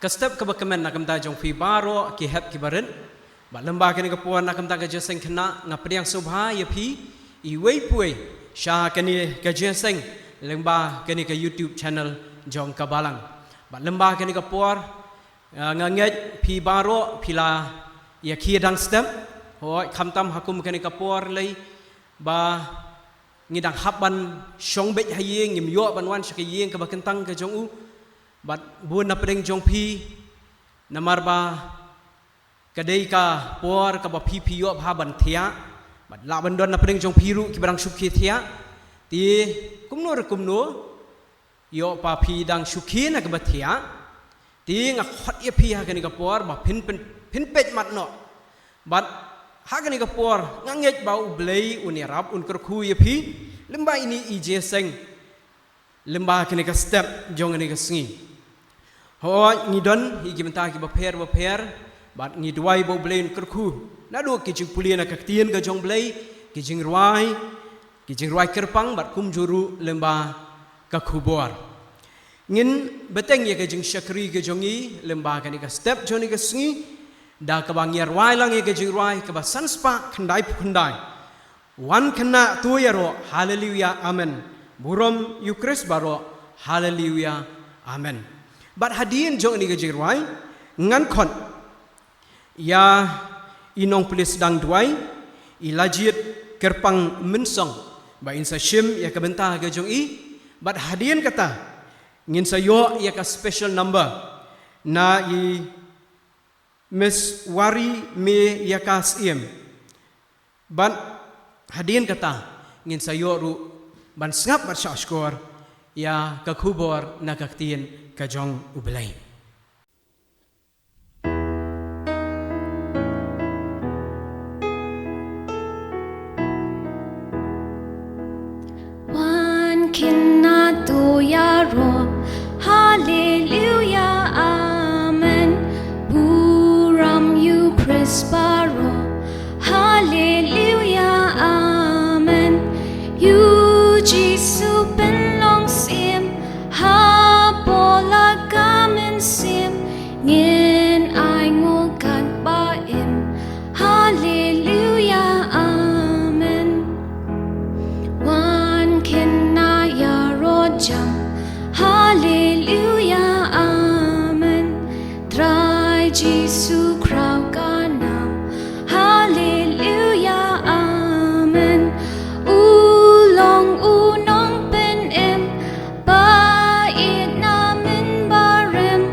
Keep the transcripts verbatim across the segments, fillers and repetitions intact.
Ka step kaba kmen na ka bynta jong phi baroh ki hep ki barit. Bad lyngba kane ka por na ka bynta ka jingïaseng khynnah nga pdiang sngewbha ïa phi iwei pa iwei sha kane ka jingïaseng lyngba kane ka YouTube channel jong ka Balang. Bad lyngba kane ka por, ah, nga ngeit phi baroh phi la ïa khie dang step. Hooid, khamtam ha kum kane ka por lei ba ngi dang hap ban shong beit ha ïing, ngim ïoh ban wan sha ka ïing kaba kyntang ka jong u. Bad bun na pdeng jong phi, namar ba ka dei ka por kaba phi phi ïoh bha ban thiah. Bad lah ban don na pdeng jong phi ruh kiba dang shu khie thiah. Te kumno re kumno, ïoh pa phi dang shu khie na kaba thiah, te nga khot ïa phi ha kane ka por ba phin, phin, phin peit mat noh. Bad ha kane ka por nga ngeit ba U Blei un ïarap, un kyrkhu ïa phi lyngba ine i jingïaseng, lyngba kane ka step jong kane ka sngi. Hooid, ngi don ïa ki bynta kiba pher bapher, bad ngi duwai ba U Blei un kyrkhu naduh ki jingpule na ka ktien ka jong U Blei, ki jingrwai, ki jingrwai kyrpang bad kumjuh ruh lyngba ka khubor. Ngin bteng ïa ka jingshakri ka jong ngi lyngba kane ka step jong kane ka sngi da kaba ngi ïa rwai lang ïa ka jingrwai kaba san spah khyndai phew khyndai. Wan khynnah to ïaroh, haleluya, amen. Burom ïa U Khrist baroh, haleluya, amen. Bad hadien jong kane ka jingrwai ngan khot ïa i nongpulit sdang duwai, i Lajied Kyrpang Mynsong, ba in sa shim ïa ka bynta ka jong i. Bad hadien kata ngin sa ïoh ïa ka special number na i Miss Wari Me Ïa Ka Syiem. Bad hadien kata ngin sa ïoh ruh ban sngap bad shahshkor ïa ka khubor na ka ktien ka jong U Blei. Wan khynnah to ïaroh, haleluya, amen. Burom ïa U Khrist baroh, haleluya, amen. Ïa U Jisu pynlong syiem ha pdeng la ka mynsiem, ngin ai nguh katba im. Haleluya, amen. Wan khynnah ïaroh jam, haleluya, amen. Trai Jisu khraw ka nam, haleluya, amen. U long u nongpynim, ba ïeit na mynbarim,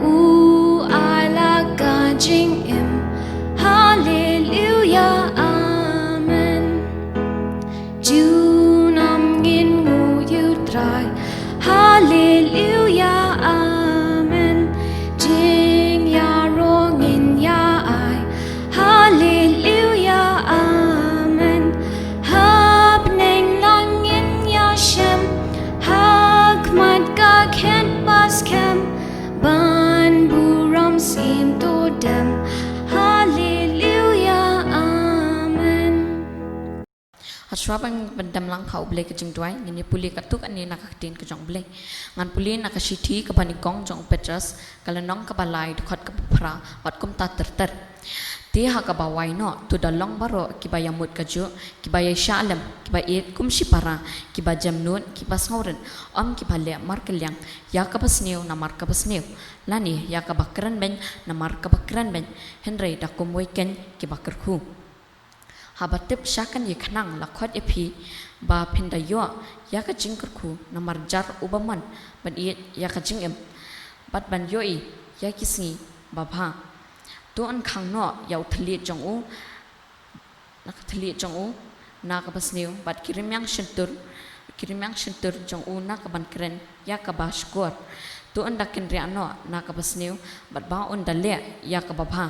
u ai la ka jingim. Haleluya, amen. Junom ngin nguh ïa U Trai. Haleluya, amen. Jingïaroh ngin ïa ai. Haleluya, amen. Hapdeng la ngin ïashem ha khmat ka khet ba skhem, ban burom syiem to dem. Haleluya, amen. Hashwa ban pyndem lang ha U Blei ka jingduwai, ngin ïa pule katto katne na ka ktien ka jong U Blei. Ngan pule na ka shithi kaba nyngkong jong u Petros, ka lynnong kaba lai, dkhot kaba phra bad kumta ter ter. Te ha kaba wai noh, to da long baroh kiba ïamut kajuh, kiba ïaishah lem, kiba ïeit kum shipara, kiba jemnud, kiba sngewrit, ym kiba leh markylliang ïa kaba sniew namar kaba sniew, lane ïa kaba krenbeiñ namar kaba krenbeiñ, hynrei da kumwei keiñ kiba kyrkhu. Haba tip sha kane ka khnang la khot ïa phi ba phin da ïoh ïa ka jingkyrkhu namar jar u bymman, ban ïeit ïa ka jingim bad ban ïohi ïa ki sngi babha. To un khang noh ïa u thylliej jong u, na ka thylliej jong u na kaba sniew, bad ki rmiang shyntur, ki rmiang shyntur jong u na kaban kren ïa kaba shukor. To un da kynriah noh na kaba sniew, bad ba un da leh ïa kaba bha.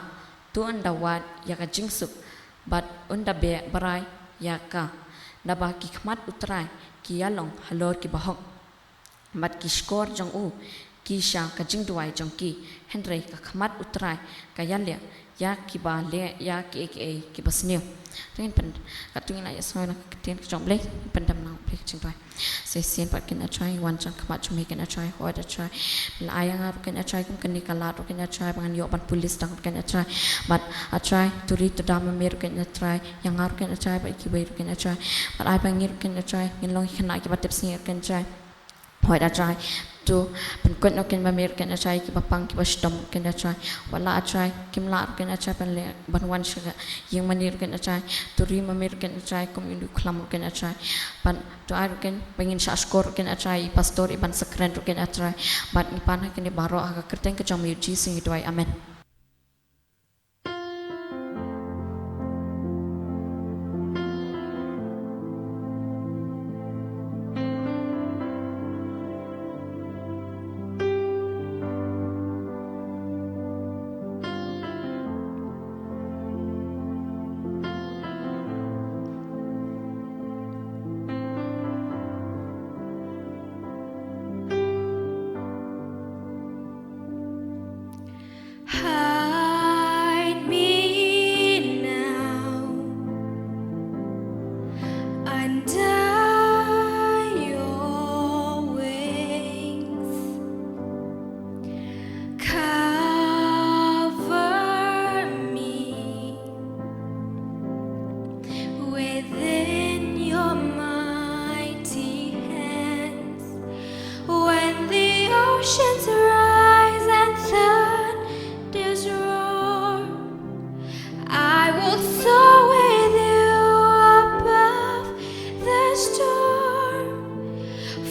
To un da wad ïa ka jingsuk, bad un da beh brai ïa ka. Naba ki khmat U Trai ki ïalong halor kiba hok, bad ki shkor jong u ki sha ka jingduwai jong ki. Hynrei ka khmat U Trai ka ïaleh ïa kiba leh ïa kiei kiei kiba sniew. Te ngin pyn, katto ngin ïa sngew na ka ktien ka jong U Blei, ngin pyndem lang U Blei ka jingduwai. Shisien pat kein A Trai, wan sha khmat jong me kein A Trai, hooid A Trai. Pynlait ïa nga ruh kein A Trai, kum kane ka lad ruh kein A Trai, ba ngan ïoh ban pule sdang ruh kein A Trai. Bad A Trai, to ri to da ma me ruh kein A Trai, ïa nga ruh kein A Trai, bad ïa kiwei ruh kein A Trai. Bad ai ba ngi ruh kein A Trai, ngin long ki khynnah kiba tipsngi ruh kein A Trai. Hooid A Trai, to pynkut noh kein ma me ruh kein A Trai, kiba pang kiba shitom ruh kein A Trai. Wat la A Trai, kim lah ruh kein A Trai, ban leh ban wan sha ka ïing mane ruh kein A Trai. To ri ma me ruh kein A Trai, kum ïa u khlam ruh kein A Trai. Bad to ai ruh kein ba ngin shah shkor ruh kein A Trai, i pastor i ban sa kren ruh kein A Trai. Bad ngi pan ha kine baroh ha ka kyrteng ka jong me U Jisu ngi duwai. Amen. Hide me now under your wings. Cover me within your mighty hands. When the oceans rise and thunders roar, I will soar with you above the storm.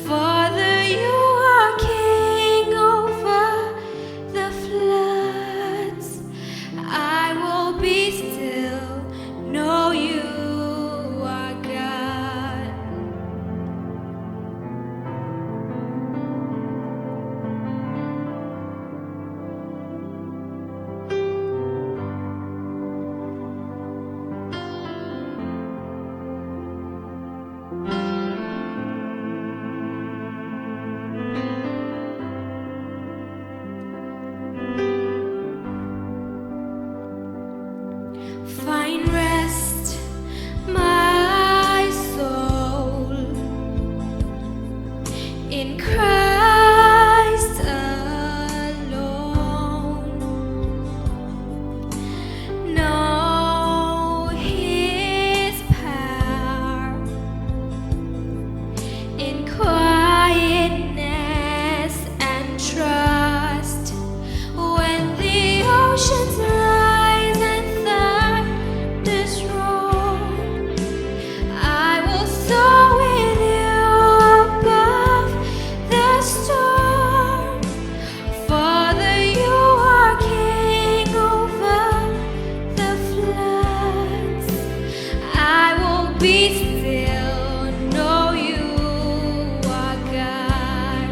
Father, you are king over the floods. I will be still, know you are God. Find rest, my soul, in Christ alone. Know his power in quietness and trust. When the oceans rise and thunders roar, I will soar with you above the storm. Father, you are king over the floods. I will be still, know you are God.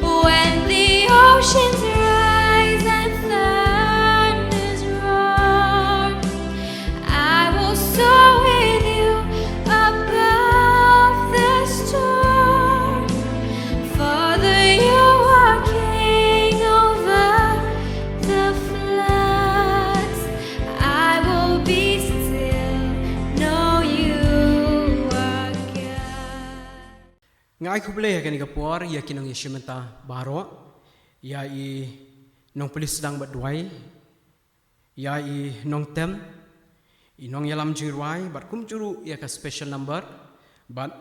When the oceans rise and thunders roar, I will soar with you above the storm. Father, you are king over the floods. I will be still, know you are God. Nga ai khublei ha kane ka por ïa ki nongïashim bynta baroh, ïa i nongpule sdang bad duwai, ïa i nongtem, i nongïalam jingrwai, bad kumjuh ruh ïa ka special number, bad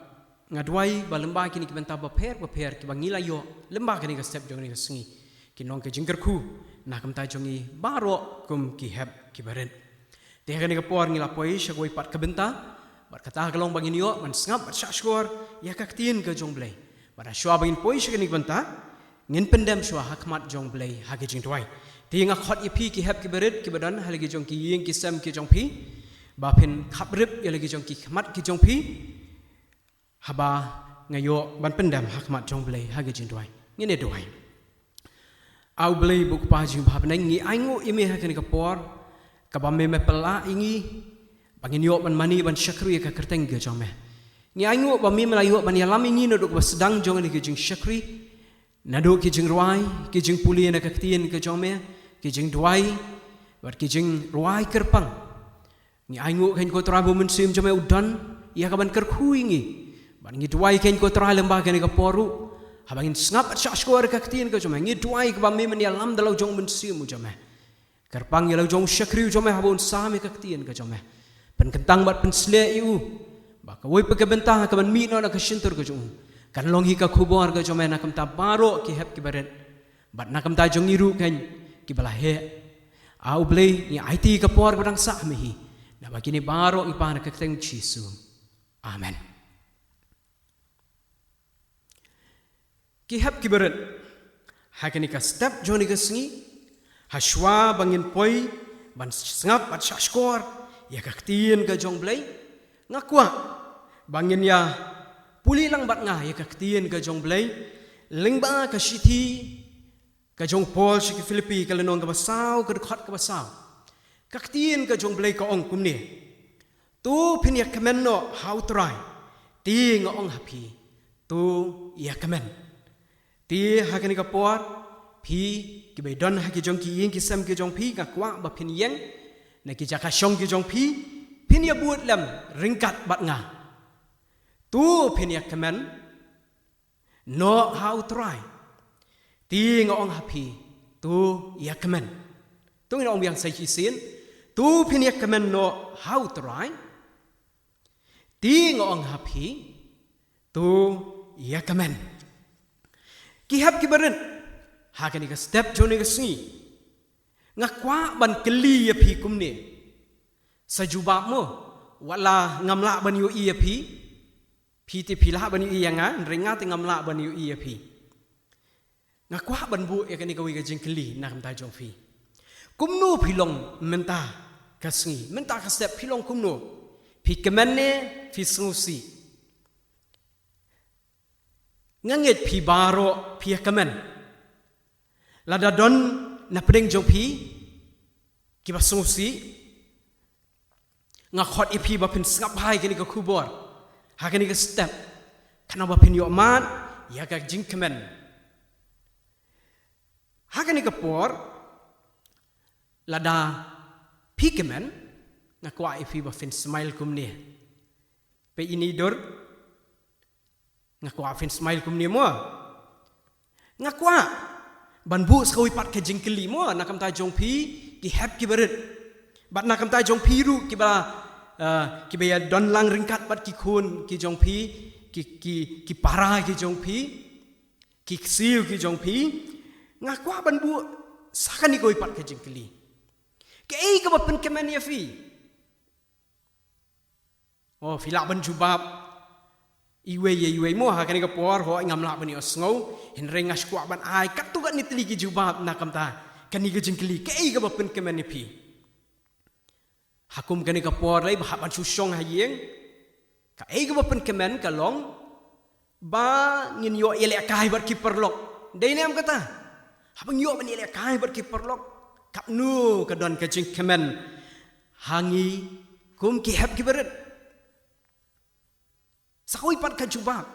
nga duwai ba lyngba kine ki bynta bapher bapher kiba ngi la ïoh lyngba kane ka step jong kane ka sngi, kin long ka jingkyrkhu na ka bynta jong ngi baroh kum ki hep kiba rit. Te ha kane ka por ngi la poi sha kawei pat ka bynta, bad kata ka long ba ngin ïoh ban sngap bad shahshkor ïa ka ktien ka jong U Blei. Bad shuwa ba ngin poi sha kane ka bynta, ngin pyndem shuwa ha khmat jong U Blei ha ki jingduwai. Te nga khot ïa phi ki hep kiba rit kiba don ha la ki jong ki ïing ki sem ki jong phi, ba phin khap rip ïa la ki jong ki khmat ki jong phi, haba nga ïoh ban pyndem ha khmat jong U Blei ha ki jingduwai. Ngin ïa duwai. A U Blei ba U Kpa jingbha bneng, ngi ainguh ïa me ha kane ka por kaba me me pynlah ïa ngi ba ngin ïoh ban mane ban shakri ïa ka kyrteng ka jong me. Ngi ainguh ba me me la ïoh ban ïalam ïa ngi naduh kaba sdang jong kane ka jingshakri, naduh ki jingrwai, ki jingpule na ka ktien ka jong me, ki jingduwai bad ki jingrwai kyrpang. Ngi ainguh kein ko Trai ba U Mynsiem jong me u don ïa ka ban kyrkhu ïa ngi, ba Bad ngi duwai kein ko Trai lyngba kane ka por ruh, haba ngin sngap bad shahshkor ïa ka ktien ka jong me, ngi duwai kaba me men ïalam da la u jong u Mynsiem u jong me. Kyrpang ïa la u jong u shakri u jong me haba un sam ïa ka ktien ka jong me. Pynkyntang bad pynshlur ïa u ba kawei pat ka bynta kaban mih noh na ka shyntur ka jong u kan long hi ka khubor ka jong me na ka bynta baroh ki hep ki barit. Bad na ka bynta jong ngi ruh kein kiba la heh. A U Blei, ngi aiti ka por ba dang sah ha me hi. Naba kine baroh ngi pan ha ka kyrteng Jisu. Amen. Ki hep ki barit, ha kane ka step jong kane ka sngi, ha shuwa ba ngin poi ban sngap bad shahshkor ïa ka ktien ka jong U Blei, nga kwah ba ngin ïa pule lang bad nga ïa ka ktien ka jong U Blei lyngba ka shithi ka jong u Paul sha ki Philippi, ka lynnong kaba saw, ka dkhot kaba saw. Ka ktien ka jong U Blei ka ong kumne: To phin ïa kmen noh ha U Trai. Te nga ong ha phi, to ïa kmen. Te ha kane ka por, phi kiba don ha ki jong ki ïing ki sem ki jong phi, nga kwah ba phin ïeng na ki jaka shong ki jong phi, phin ïa bud lem ryngkat bad nga. To phin ïa kmen noh ha U Trai. Te nga ong ha phi, to ïa kmen. To ngin ong biang sa shisien. To phin ïa kmen noh ha U Trai. Te nga ong ha phi, to ïa kmen. Ki hep ki barit, ha kane ka step jong kane ka sngi, nga kwah ban kylli ïa phi kumne. Sa jubab mo, wat la ngam lah ban ïohi ïa phi. Phi te phi lah ban ïohi ïa nga, hynrei nga te ngam lah ban ïohi ïa phi. Nga kwah ban buh ïa kane kawei ka jingkylli na ka bynta jong phi. Kumno phi long mynta ka sngi, mynta ka step phi long kumno? Phi kmen ne phi sngewsih? Nga ngeit phi baroh phi ïa kmen. Lada don na pdeng jong phi kiba sngewsih, nga khot ïa phi ba phin sngap bha ïa kane ka khubor ha kane ka step, khnang ba phin ïoh mad ïa ka jingkmen. Ha kane ka por, lada phi kmen, nga kwah ïa phi ba phin smile kumne. Peit ïa ine i dur, nga kwah phin smile kumne mo. Nga kwah ban buh sa kawei pat ka jingkylli mo, na ka bynta jong phi ki hep ki barit. Bad na ka bynta jong phi ruh kiba, eh, kiba ïa don lang ryngkat bad ki khun ki jong phi, ki, ki, ki para ki jong phi, ki ksiew ki jong phi. Nga kwah ban buh sa kane kawei pat ka jingkylli. Kaei kaba pynkmen ïa phi? Oh, phi lah ban jubab iwei ïa iwei mo ha kane ka por, hooid ngam lah ban ïohsngew, hynrei nga shu kwah ban ai katto katne tylli ki jubab na ka bynta kane ka jingkylli, kaei kaba pynkmen ïa phi? Ha kum kane ka por lei ba hap ban shu shong ha ïing, kaei kaba pynkmen ka long ba ngin ïoh ïalehkai bad ki paralok. Dei ne em kata? Haba ngi ïoh ban ïalehkai bad ki paralok, katno ka don ka jingkmen ha ngi kum ki hep ki barit. Sa kawei pat ka jubab.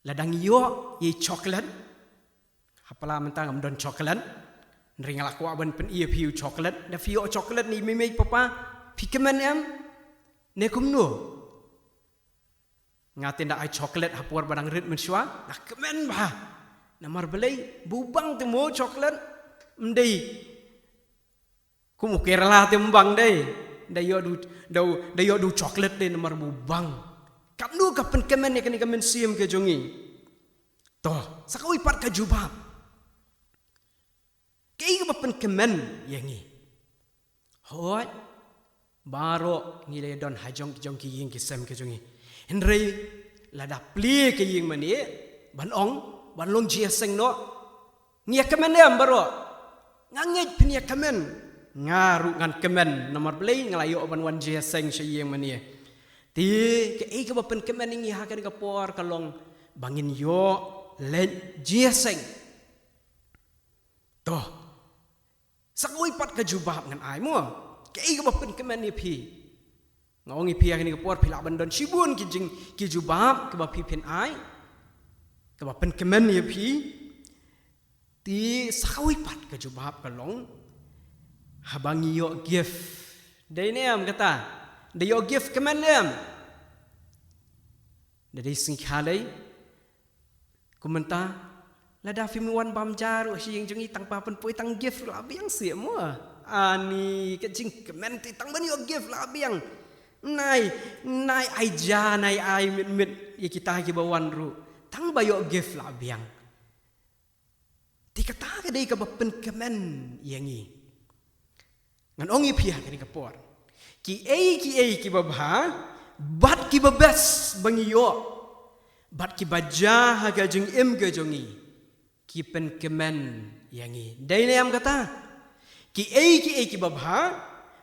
Lada ngi ïoh ïa i chocolate, ha pla mynta ngam don chocolate, hynrei nga la kwah ban pyni ïa phi u chocolate. Da phi ïoh chocolate na i mei mei papa, phi kmen em ne kumno? Nga te ynda ai chocolate ha por ba dang rit mynshuwa, nga kmen bha. Namar balei? Ba u bang te mo chocolate. Ym dei kum u Kerala te, ym bang dei. Da ïoh du, da, da ïoh du chocolate dei namar ba u bang. Katno ka pynkmen ïa kane ka mynsiem ka jong ngi. To, sa kawei pat ka jubab. Kaei kaba pynkmen ïa ngi? Hooid, baroh ngi la don ha jong ki jong ki ïing ki sem ki jong ngi. Hynrei lada plie ka ïing mane, ban ong, ban long jingïaseng noh, ngi ïa kmen em baroh? Nga ngeit phin ïa kmen. Nga ruh ngan kmen, namar balei? Nga la ïoh ban wan jingïaseng sha ïing mane. Te kaei kaba pynkmen ïa ngi ha kane ka por ka long ba ngin ïoh leit jingïaseng. To, sa kawei pat ka jubab ngan ai mo. Kaei kaba pynkmen ïa phi? Nga ong ïa phi ha kane ka por phi lah ban don shibun ki jing, ki jubab kaba phi phin ai, kaba pynkmen ïa phi. Te sa kawei pat ka jubab ka long, haba ngi ïoh gift. Dei ne em kata? Da ïoh gift kmen em? Da dei sngi khalei. Kumta, lada phim wan bam ja ruh sha ïing jong ngi, tang ba pynpoi tang gift la biang seh mo. Ani ka jingkmen te tang ban ïoh gift la biang. Nai, nai ai ja, nai ai mit mit ïa kita kiba wan ruh, tang ba ïoh gift la biang. Te kata ka dei kaba pynkmen ïa ngi. Ngan ong ïa phi ha kane ka por, kiei kiei kiba bha bad kiba best ba ngi ïoh, bad kiba jia ha ka jingim ka jong ngi, ki pynkmen ïa ngi. Dei ne em kata? Kiei kiei kiba bha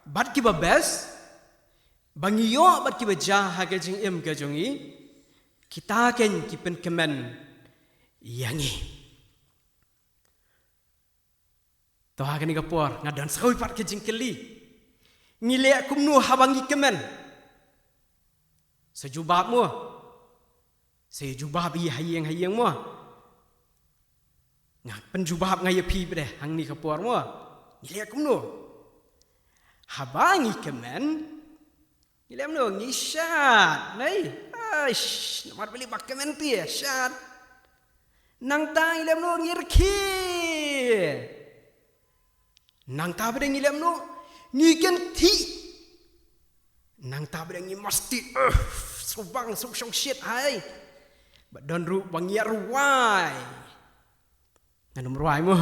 bad kiba best ba ngi ïoh bad kiba jia ha ka jingim ka jong ngi, kita keiñ ki pynkmen ïa ngi. To ha kane ka por nga don sa kawei pat ka jingkylli. Ngi leh kumno haba ngi kmen? Sa jubab mo? Sa jubab ïa ha ïing ha ïing mo? Nga pynjubab nga ïa phi pat de hangne ka por mo. Ngi leh kumno haba ngi kmen? Ngi leh kumno? Ngi shad, nai? Aish, namar balei ba kmen te shad. Nangta ngi leh kumno? Ngi rkhie. Nangta pat de ngi leh kumno? Ngi kynthih. Nangta pat de ngi masti, uh, sngewbang, sngewshong shit hai. Bad don ruh ba ngi ïa rwai. Ngan ym rwai mo.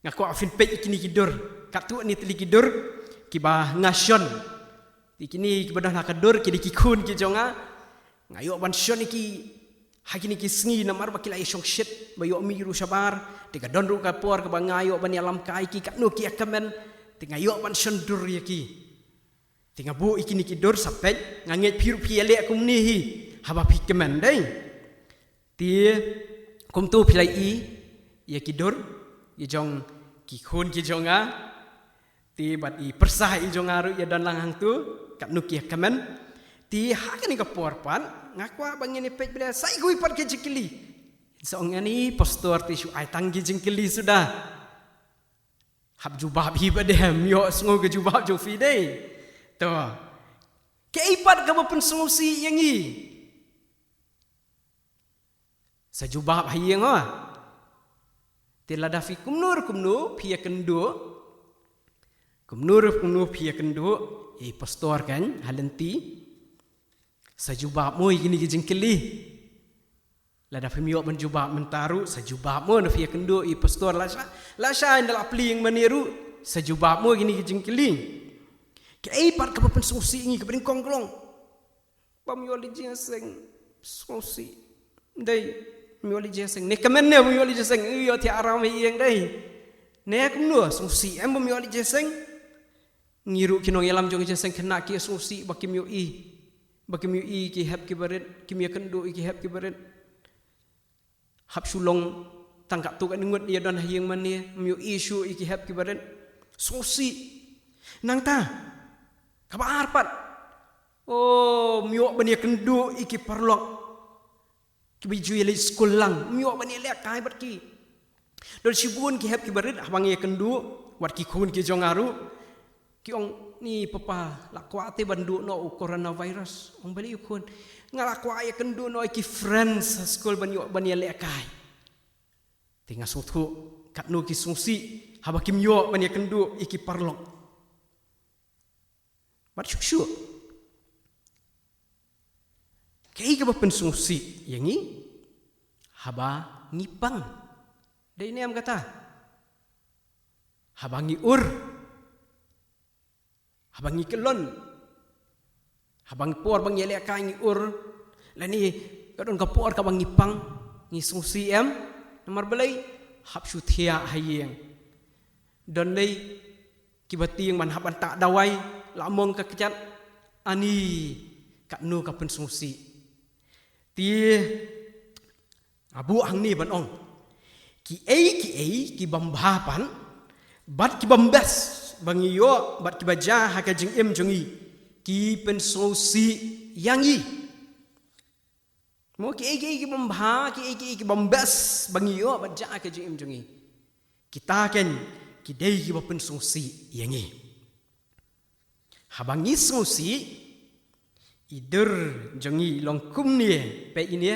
Nga kwah phin peit ïa kine ki dur. Katto katne tylli ki dur kiba nga shon. Te kine kiba don ha ka dur ki dei ki khun ki jong nga. Nga ïoh ban shon ïa ki ha kine ki sngi namar ba ki la ïa shong shit ba ïoh mih ruh shabar. Te ka don ruh ka por kaba nga ïoh ban ïalam kai ïa ki katno ki ïa kmen. Te nga ïoh ban shon dur ïa ki. Te nga buh ïa kine ki dur sa peit, nga ngeit phi ruh phi ïa leh kumne hi haba phi kmen, dei. Te kumto phi la ïohi ïa ki dur ïa jong ki khun ki jong nga. Te bad i pyrsa i jong nga ruh ïa don lang hangto katno ki ïa kmen. Te ha kane ka por pat nga kwah ba ngin ïa peit bad sa ïa kawei pat ka jingkylli. Sa ong ani pastor te shu ai tang ki jingkylli suda. Hap jubab hi pat de, ym ïohsngew ka jubab jong phi, dei. To. Kaei pat kaba pynsngewsih ïa ngi? Sa jubab ha ïing, ha. Te lada phi kumno re kumno phi ïa kynduh, kumno re kumno phi ïa kynduh ïa i pastor kan ha lynti, sa jubab mo ïa kine ki jingkylli. Lada phim ïoh ban jubab mynta ruh sa jubab mo, na phi ïa kynduh ïa i pastor lashai, lashai ynda la plie ïing mane ruh sa jubab mo ïa kine ki jingkylli. Kaei pat kaba pynsngewsih ïa ngi kaba nyngkong ka long? Bym ïoh leit jingïaseng, sngewsih. Dei, bym ïoh leit jingïaseng. Ne kmen ne bym ïoh leit jingïaseng, ïoh thiah aram ha ïing, dei. Ne kumno, sngewsih em bym ïoh leit jingïaseng? Ngi ruh ki nongïalam jong ka jingïaseng khynnah ki sngewsih ba kim ïohi, ba kim ïohi ki hep ki barit, kim ïa kynduh ïa ki hep ki barit. Hap shu long tang katto katne ngut ïa don ha ïing mane, ym ïohi shuh ïa ki hep ki barit. Sngewsih. Nangta kaba ar pat, o, ym ïoh ban ïa kynduh ïa ki paralok kiba ju ïa leit skul lang, ym ïoh ban ïa lehkai bad ki. Don shibun ki hep ki barit haba ngi ïa kynduh, wat ki khun ki jong nga ruh, ki ong, ni papa, la kwah te ban duh noh u coronavirus. Ong, balei u khun? Nga la kwah ïa kynduh noh ïa ki friends ha skul ban ïoh ban ïa lehkai. Te nga sngewthuh katno ki sngewsih haba kim ïoh ban ïa kynduh ïa ki paralok. Bad shuh shuh, kaei kaba pynsngewsih ïa ngi? Haba ngi pang. Dei ne em kata? Haba ngi ur, haba ngi kyllon, haba ngi por ba ngi ïa lehkai ngi ur, lane ka don ka por kaba ngi pang, ngi sngewsih em? Namar balei? Hap shu thiah ha ïing. Don lei kiba tieng ban hap ban tah dawai, la mong ka kjat. Ani, katno ka pynsngewsih. Te nga buh hangne ban ong, kiei kiei kibym bha pat bad kibym best ba ngi ïoh bad kiba jia ha ka jingim jong ngi, ki pynsngewsih ïa ngi. Mo, kiei kiei kibym bha, kiei kiei kibym best ba ngi ïoh bad jia ha ka jingim jong ngi, kita keiñ ki dei kiba pynsngewsih ïa ngi. Haba ngi sngewsih, I dur jong ngi i long kumne, peit ine.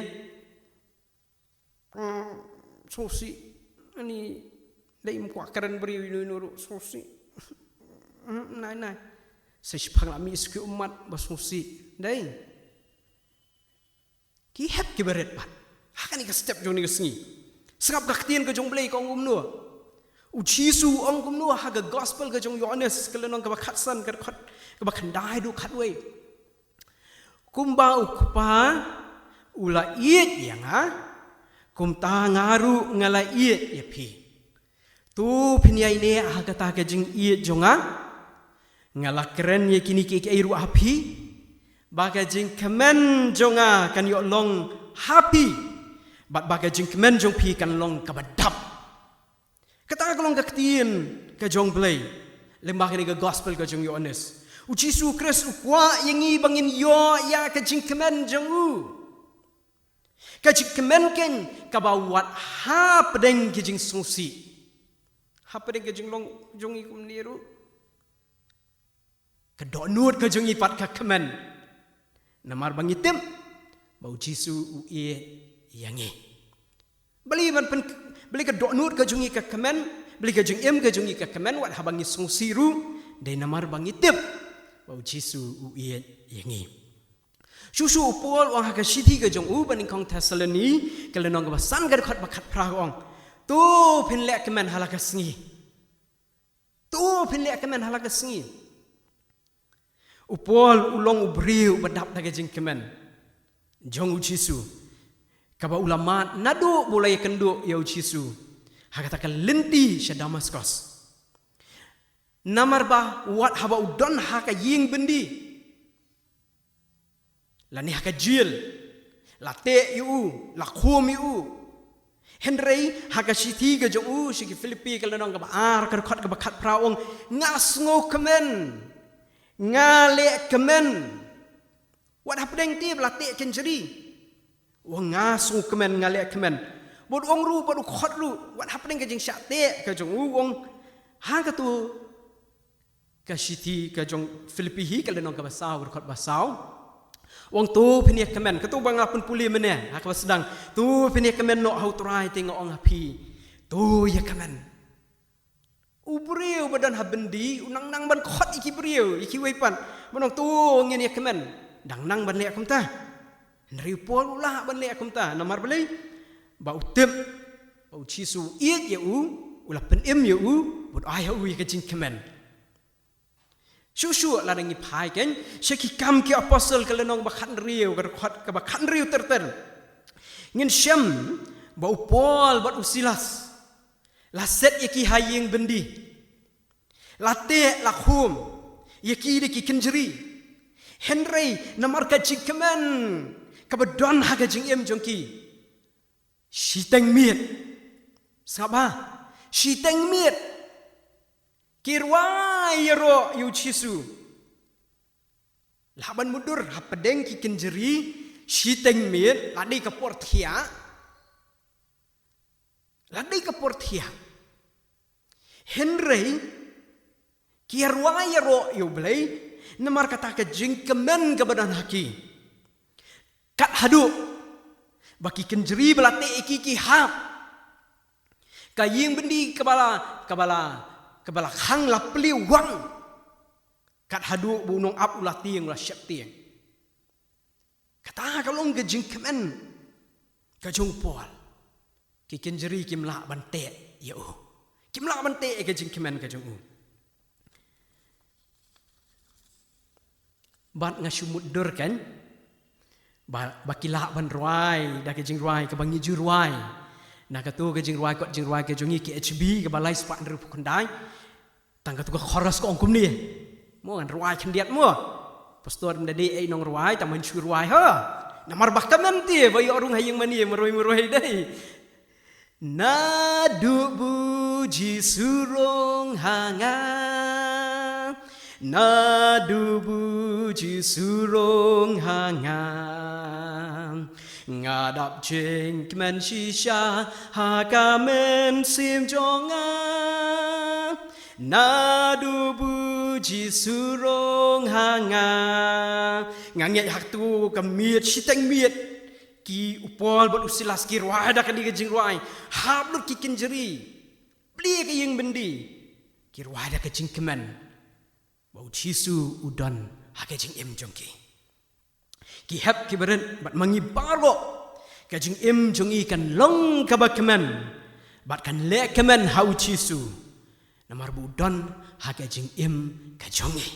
Sngewsih, ani dei, ym kwah kren briew ino ino ruh, sngewsih. Nai nai. Sa shiphang la mih sha ki ummat ba sngewsih. Dei. Ki hep kiba rit pat ha kane ka step jong kane ka sngi. Sngap ka ktien ka jong U Blei ka ong kumno. U Jisu u ong kumno ha ka gospel ka jong u Ïoannis ka lynnong kaba khatsan, ka dkhot kaba khyndai haduh khatwei. Kumba u Kpa u la ïeit ïa nga, kumta nga ruh nga la ïeit ïa phi. To phin ïaineh ha kata ka jingïeit jong nga. Nga la kren ïa kine kiei kiei ruh ha phi, ba ka jingkmen jong nga kan ïoh long ha phi, bad ba ka jingkmen jong phi kan long kaba dap. Kata ka long ka ktien ka jong U Blei lyngba kane ka gospel ka jong u Ïoannis. U Jisu Khrist u kwah ïa ngi ba ngin ïoh ïa ka jingkmen jong u. Ka jingkmen keiñ kaba wat hapdeng ka jingsngewsih, hapdeng ka jinglong jong ngi kumne ruh. Ka dohnud ka jong ngi pat ka kmen. Namar ba ngi tip ba u Jisu u ïeit ïa ngi. Balei ban pyn, balei ka dohnud ka jong ngi ka kmen, balei ka jingim ka jong ngi ka kmen wat haba ngi sngewsih ruh, dei namar ba ngi tip ba u Jisu u ïeit ïa ngi. Shuh shuh u Paul u ong ha ka shithi ka jong u ba nyngkong Thessaloni, ka lynnong kaba san, ka dkhot ba khatphra, u ong, to phin leh kmen ha la ka sngi. To phin leh kmen ha la ka sngi. U Paul u long u briew ba dap da ka jingkmen jong u Jisu, kaba u la mad naduh ba u la ïakynduh ïa u Jisu ha kata ka lynti sha Damaskos. Namar ba wat haba u don ha ka ïing byndi, lane ha ka jil, la teh ïa u, la khum ïa u. Hynrei ha ka shithi ka jong u sha ki Philippi, ka lynnong kaba ar, ka dkhot kaba khatphra, u ong, nga sngewkmen, nga leh kmen. Wat hapdeng te ba la teh kynjri, u ong, nga sngewkmen, nga leh kmen. Bad u ong ruh, bad u khot ruh, wat hapdeng ka jingshah teh ka jong u, u ong, ha kato ka shithi ka jong Philippi hi, ka lynnong kaba saw, ka dkhot ba saw, u ong, to phin ïa kmen. Kato ba nga pynpule mynne ha kaba sdang, to phin ïa kmen noh ha U Trai, te nga ong ha phi, to ïa kmen. U briew ba don ha byndi u nang nang ban khot ïa ki briew, ïa kiwei pat, ban ong, to ngin ïa kmen. Dang nang ban leh kumta. Hynrei u Paul u lah ban leh kumta. Namar balei? Ba u tip ba u Jisu u ïeit ïa u, u la pynim ïa u, bad u ai ha u ïa ka jingkmen. Shuh shuh lada ngi phai keiñ sha Ki Kam Ki Apostol, ka lynnong ba khathynriew, ka dkhot kaba khathynriew ter ter, ngin shem ba u Paul bad u Silas la set ïa ki ha ïing byndi, la teh, la khum ïa ki da ki kynjri. Hynrei namar ka jingkmen kaba don ha ka jingim jong ki, shiteng miet, sngap bha, shiteng miet, ki rwai ïaroh ïa u Jisu. Lah ban mutdur hapdeng ki kynjri, shiteng miet, la dei ka por thiah, la dei ka por thiah. Hynrei ki ïa rwai ïaroh ïa U Blei namar kata ka jingkmen kaba don ha ki. Kat haduh ba ki kynjri ba la teh ïa ki, ki hap. Ka ïing byndi kaba la, kaba la, kaba la khang la plie wang. Kat haduh ba u nongap u la tieng, u la sheptieng. Kata ka long ka jingkmen ka jong u Paul. Ki kynjri kim lah ban teh ïa u. Kim lah ban teh ïa ka jingkmen ka jong u. Bad nga shu mutdur keiñ ba, ba ki lah ban rwai da ka jingrwai kaba ngi ju rwai. Na kato ka jingrwai, kot jingrwai ka jong ngi K H B, kaba lai spah hynriewphew khyndai. Tang kato ka chorus ka ong kumne. Mo, ngan rwai khyndiat mo. Pastor, ym da dei ei nongrwai, tang ban shu rwai ha. Namar ba ka kmen te ba ïoh rung ha ïing mane, marwei marwei dei. Naduh ba u Jisu rung ha nga. Naduh ba u Jisu rung ha nga. Nga dap jingkmen shisha ha ka mynsiem jong nga. Naduh ba u Jisu rong ha nga. Nga ngeit ha katu ka miet, shiteng miet. Ki u Paul bad u Silas ki rwai da kane ka jingrwai. Hap lut ki kynjri. Plie ka ïing byndi. Ki rwai da ka jingkmen ba u Jisu u don ha ka jingim jong ki. Ki hep ki barit bad ma ngi baroh, ka jingim jong ngi kan long kaba kmen bad kan leh kmen ha u Jisu. Namar ba u don ha ka jingim ka jong ngi.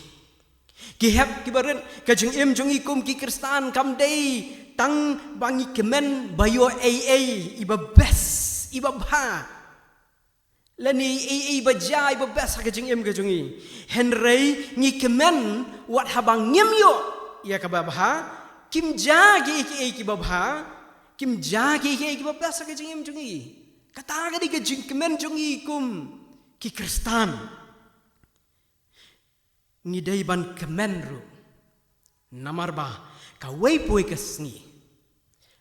Ki hep ki barit, ka jingim jong ngi kum ki Khristan kam dei tang ba ngi kmen ba ïoh ei ei iba best, iba bha. Lane ei ei ba jia iba best ha ka jingim ka jong ngi. Hynrei ngi kmen wat haba ngim ïoh ïa kaba bha, kim jia kiei kiei kiba bha, kim jia kiei kiei kiba best ha ka jingim jong ngi. Kata ka dei ka jingkmen jong ngi kum ki Khristan. Ngi dei ban kmen ruh. Namar ba kawei poi ka sngi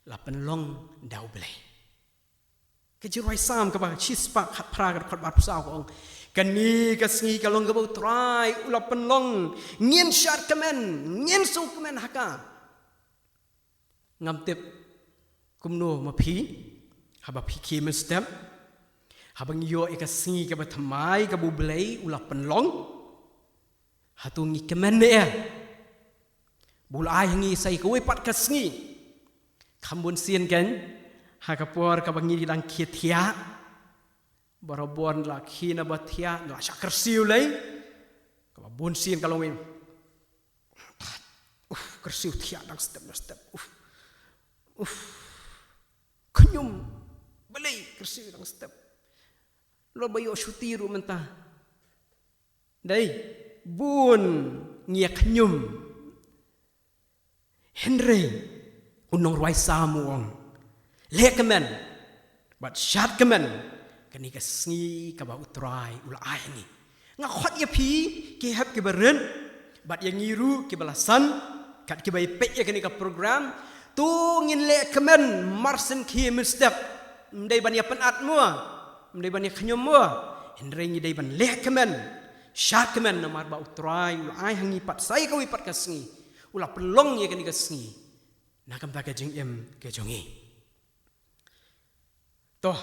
la pynlong da U Blei. Ka jingrwai Salm kaba shispah khatphra ka dkhot arphew saw ka ong, kane ka sngi ka long kaba U Trai u la pynlong, ngin shad kmen, ngin sngewkmen ha ka. Ngam tip kumno ma phi, haba phi khie mynstep, haba ngi ïoh ïa ka sngi kaba thymmai kaba U Blei u la pynlong, hato ngi kmen ne em ba u la ai ha ngi sa ïa kawei pat ka sngi? Kham bun sien kan, ha ka por kaba ngi dang khie thiah, barabor la khie na ba thiah, la shah kyrsiew lei. Kaba bun sien ka long wei, uf, kyrsiew thiah dang step dang step, uf, uf, khñium, balei kyrsiew dang step? Lor ba ïoh shuti ruh mynta. Dei, bun ngi ïa khñium. Hynrei u nongrwai Salm u ong, leh kmen bad shad kmen, kane ka sngi kaba U Trai u la ai ha ngi. Nga khot ïa phi ki hep ki barit bad ïa ngi ruh kiba la san, kat kiba ïa peit ïa kane ka program, to ngin leh kmen mar shen khie mynstep. Ym dei ban ïa pynat mo, ym dei ban ïa khñium mo, hynrei ngi dei ban leh kmen, shad kmen, namar ba U Trai u la ai ha ngi pat sa ïa kawei pat ka sngi, u la pynlong ïa kane ka sngi na ka bynta ka jingim ka jong ngi. To,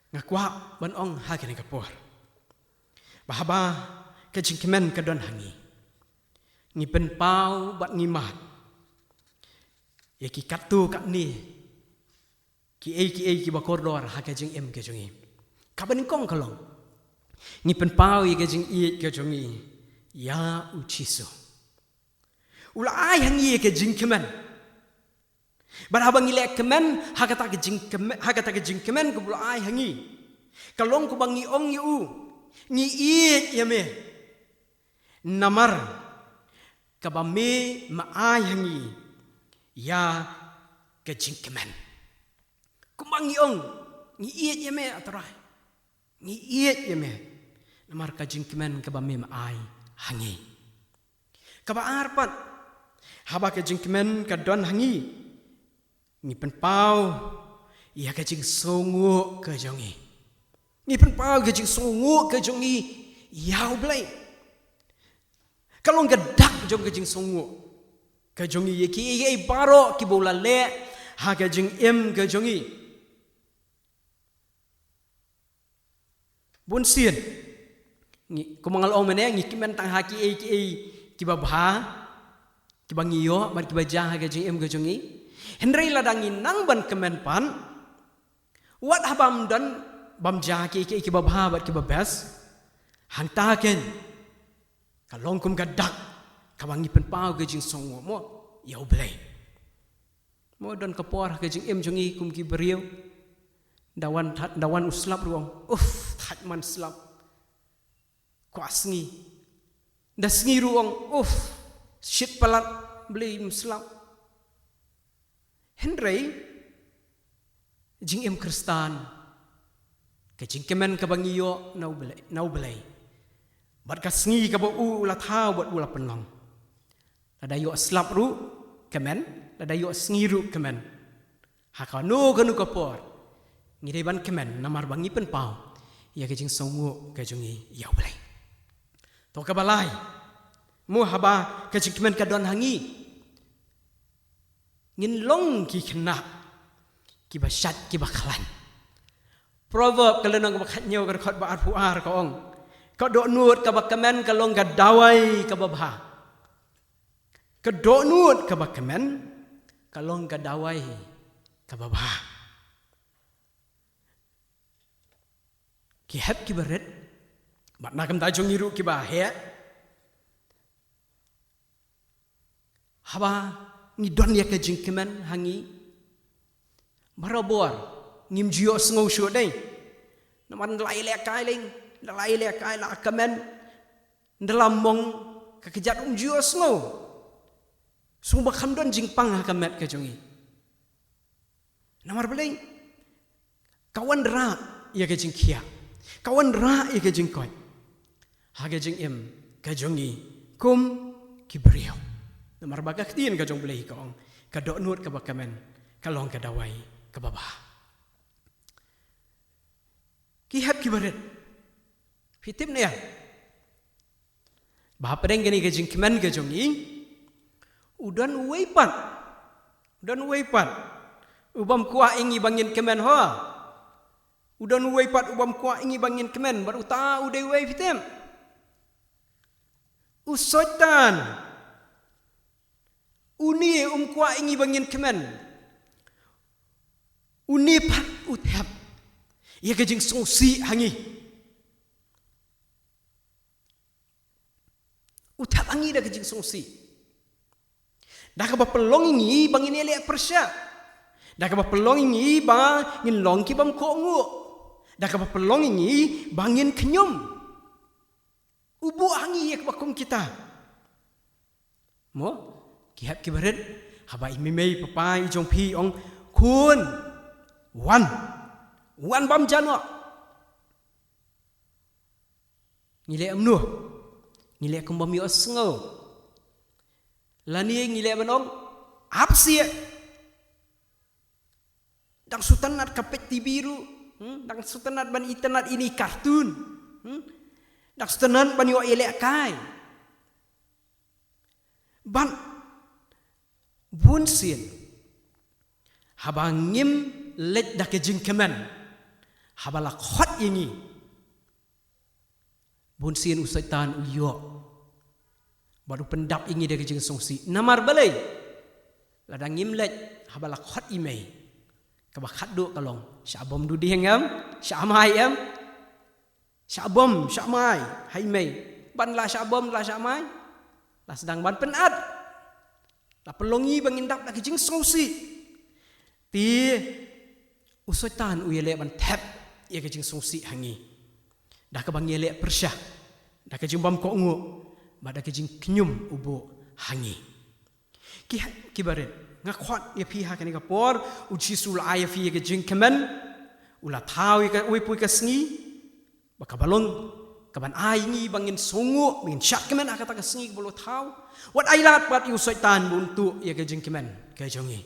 nga kwah ban ong ha kane ka por ba haba ka jingkmen ka don ha ngi, ngi pynpaw bad ngi mad ïa ki katto katne kiei kiei kiba kordor ha ka jingim ka jong ngi. Kaba nyngkong ka long, ngi pynpaw ïa ka jingïeit ka jong ngi ïa U Jisu. U la ai ha ngi ïa ka jingkmen. Bad haba ngi leh kmen ha kata ka jingkmen, ha kata ka jingkmen kaba u la ai ha ngi, ka long kumba ngi ong ïa u, ngi ïeit ïa me. Namar kaba me ma ai ha ngi ïa ka jingkmen. Kumba ngi ong, ngi ïeit ïa me, A Trai. Ngi ïeit ïa me namar ka jingkmen kaba me ma ai ha ngi. Kaba ar pat, haba ka jingkmen ka don ha ngi, ngi pynpaw ïa ka jingsngewnguh ka jong ngi. Ngi pynpaw ïa ka jingsngewnguh ka jong ngi ïa U Blei. Ka long ka dak jong ka jingsngewnguh ka jong ngi ïa kiei kiei baroh kiba u la leh ha ka jingim ka jong ngi. Bun sien ngi, kumba nga la ong mynne, ngi kmen tang ha kiei kiei kiba bha kiba ngi ïoh bad kiba jia ha ka jingim ka jong ngi. Hynrei lada ngi nang ban kmen pat, wat haba ym don bym jia kiei kiei kiba bha bad kiba best, hangta ken ka long kum ka dak kaba ngi pynpaw ka jingsngewnguh mo ïa U Blei. Mo, don ka por ha ka jingim jong ngi kum ki briew, da wan, da wan u slap ruh ong, uf, thait man slap. Kwah sngi. Da sngi ruh ong, uf, shit palat, balei ym slap. Hynrei jingim Khristan, ka jingkmen kaba ngi ïoh na U Blei, na U Blei, bad ka sngi kaba u la thaw bad u la pynlong. Lada ïoh slap ruh kmen, lada ïoh sngi ruh kmen. Ha kano kano ka por ngi dei ban kmen namar ba ngi pynpaw ïa ka jingsngewnguh ka jong ngi ïa U Blei. To kaba lai, mo haba ka jingkmen ka don ha ngi, ngin long ki khynnah kiba shait kiba khlaiñ. Proverb ka lynnong kaba khathynñiew ka dkhot ba arphew ar ka ong, ka dohnud kaba kmen ka long ka dawai kaba bha. Ka dohnud kaba kmen ka long ka dawai kaba bha. Ki hep kiba rit, bad na ka bynta jong ngi ruh kiba heh, haba ngi don ïa ka jingkmen ha ngi, barabor ngim ju ïohsngew shuh dei. Namar nda la ïalehkai lei, nda la ïalehkai, la kmen, nda la mong, ka kjat um ju ïohsngew. Sngewbha kham don jingpang ha ka met ka jong ngi. Namar balei? Ka wanrah ïa ka jingkhiah, ka wanrah ïa ka jingkoit ha ka jingim ka jong ngi kum ki briew. Namar ba ka ktien ka jong U Blei ka ong, ka dohnud kaba kmen ka long ka dawai kaba bha. Ki hep kiba rit, phi tip ne em ba hapdeng kane ka jingkmen ka jong ngi, u don uwei pat, u don uwei pat u bym kwah ïa ngi ba ngin kmen, ho. U don uwei pat u bym kwah ïa ngi ba ngin kmen, bad uta u dei uwei, phi tip? U Soitan. Une um kwah ïa ngi ba ngin kmen. Une pat u thep ïa ka jingsngewsih ha ngi. U thep ha ngi da ka jingsngewsih, da kaba pynlong ïa ngi ba ngin ïaleh pyrshah, da kaba pynlong ïa ngi ba ngin long ki bym kohnguh, da kaba pynlong ïa ngi ba ngin khñium. U buh ha ngi ïa kaba kum kita. Mo, ki hep kiba rit, haba i mei mei papa i jong phi i ong, khun, wan, wan bam ja noh. Ngi leh kumno? Ngi leh kum bym ïohsngew. Lane ngi leh ban ong, ap sih. Dang sngewtynnat ka peit TV ruh, hmm? Dang sngewtynnat ban itynnat ïa i cartoon, hmm? Dang sngewtynnat ban ïoh ïalehkai. Bad bunsien, haba ngim leit da ka jingkmen, haba la khot ïa ngi, bunsien u Soitan u ïoh bad u pyndap ïa ngi da ka jingsngewsih. Namar balei? Lada ngim leit, haba la khot i mei, kaba khatduh ka long, shah bom duh dieng em, shah mai em, shah bom, shah mai ha i mei. Ban la shah bom, la shah mai, la sdang ban pynat. La pynlong ïa ngi ba ngin dap da ka jingsngewsih. Te u Soitan u ïaleh ban thep ïa ka jingsngewsih ha ngi, da kaba ngi ïaleh pyrshah, da ka jingbym kohnguh, bad da ka jingkhñium u buh ha ngi. Ki, kiba rit, nga khot ïa phi ha kane ka por, U Jisu u la ai ïa phi ïa ka jingkmen, u la thaw ïa ka, uwei pa uwei ka sngi, ba kaba long kaban ai ïa ngi ba ngin sngewnguh, ba ngin shad kmen ha kata ka sngi kaba la thaw. Wat ailad pat ïa u Soitan ba un tuh ïa ka jingkmen ka jong ngi.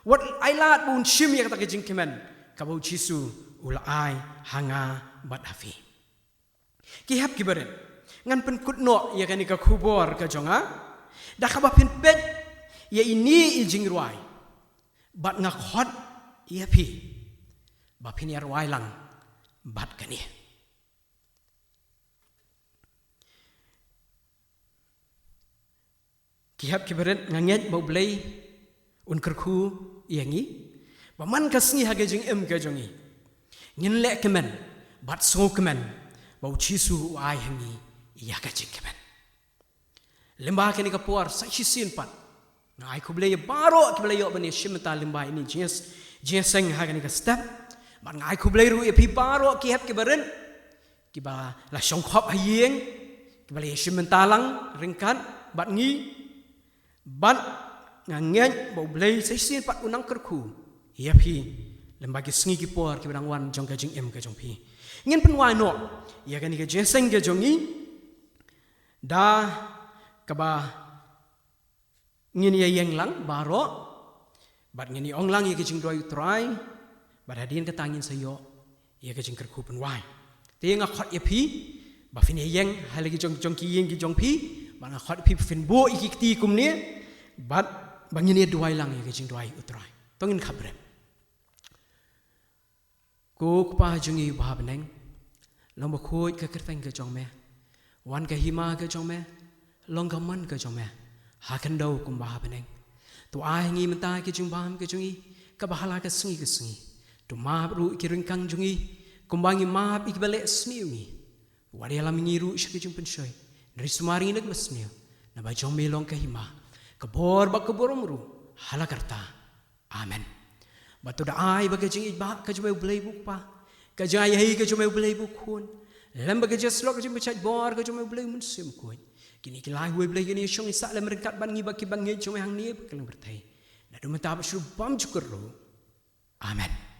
Wat ailad ba un shim ïa kata ka jingkmen kaba U Jisu u la ai ha nga bad ha phi. Ki hep kiba rit, ngan pynkut noh ïa kane ka khubor ka jong nga da kaba phin peit ïa ine i jingrwai, bad nga khot ïa phi ba phin ïa rwai lang bad kane. Ki hep kiba rit, nga ngeit ba U Blei un kyrkhu ïa ngi, ba man ka sngi ha ka jingim ka jong ngi, ngin leh kmen bad sngewkmen ba U Jisu u ai ha ngi ïa ka jingkmen. Lyngba kane ka por sa shisien pat, nga ai khublei ïa baroh kiba la ïoh ban ïashim bynta lyngba ine i jingïas-, jingïaseng ha kane ka step. Bad nga ai khublei ruh ïa phi baroh ki hep kiba rit, kiba la shongkhop ha ïing, kiba la ïashim bynta lang ryngkat bad ngi. Bad nga ngeit ba U Blei sa shisien pat un nang kyrkhu ïa phi lyngba ki sngi ki por kiba dang wan jong ka jingim ka jong phi. Ngin pynwai noh ïa kane ka jingïaseng ka jong ngi da kaba ngin ïa ïeng lang baroh, bad ngin ïa ong lang ïa ka jingduwai U Trai, bad hadien kata ngin sa ïoh ïa ka jingkyrkhu pynwai. Te nga khot ïa phi ba phin ïeng ha la ki jong jong ki ïing ki jong phi, ba nga khot phi phin buh ïa ki kti kumne, bad ba ngin ïa duwai lang ïa ka jingduwai u Trai. To ngin khapbrem. Ko Kpa jong ngi ba ha bneng, long ba khuid ka kyrteng ka jong me, wan ka hima ka jong me, long ka mon ka jong me ha khyndew kumba ha bneng. To ai ngi mynta ka jingbam ka jong ngi kaba ha la ka sngi ka sngi. To map ruh ki ryngkang jong ngi kumba ngi map ïa kiba leh sniew ngi. Wat ïalam ngi ruh sha ka jingpynshoi, hynrei sumar ngi na kaba sniew, naba jong me long ka hima, ka bor bad ka burom ruh ha la karta. Amen. Bad to da ai ba ka jingïeit ba ka jong me U Blei ba u Kpa, ka jingïeit ka jong me U Blei ba u Khun, lem bad ka jingïasyllok ka jingpynshait bor ka jong me U Blei u Mynsiem Bakhuid, kine ki lai wei Blei kine shong sah lem ryngkat bad ngi bad ki bangeit jong me hangne bad kylleng pyrthei, naduh mynta bad shuh bymjukut ruh. Amen.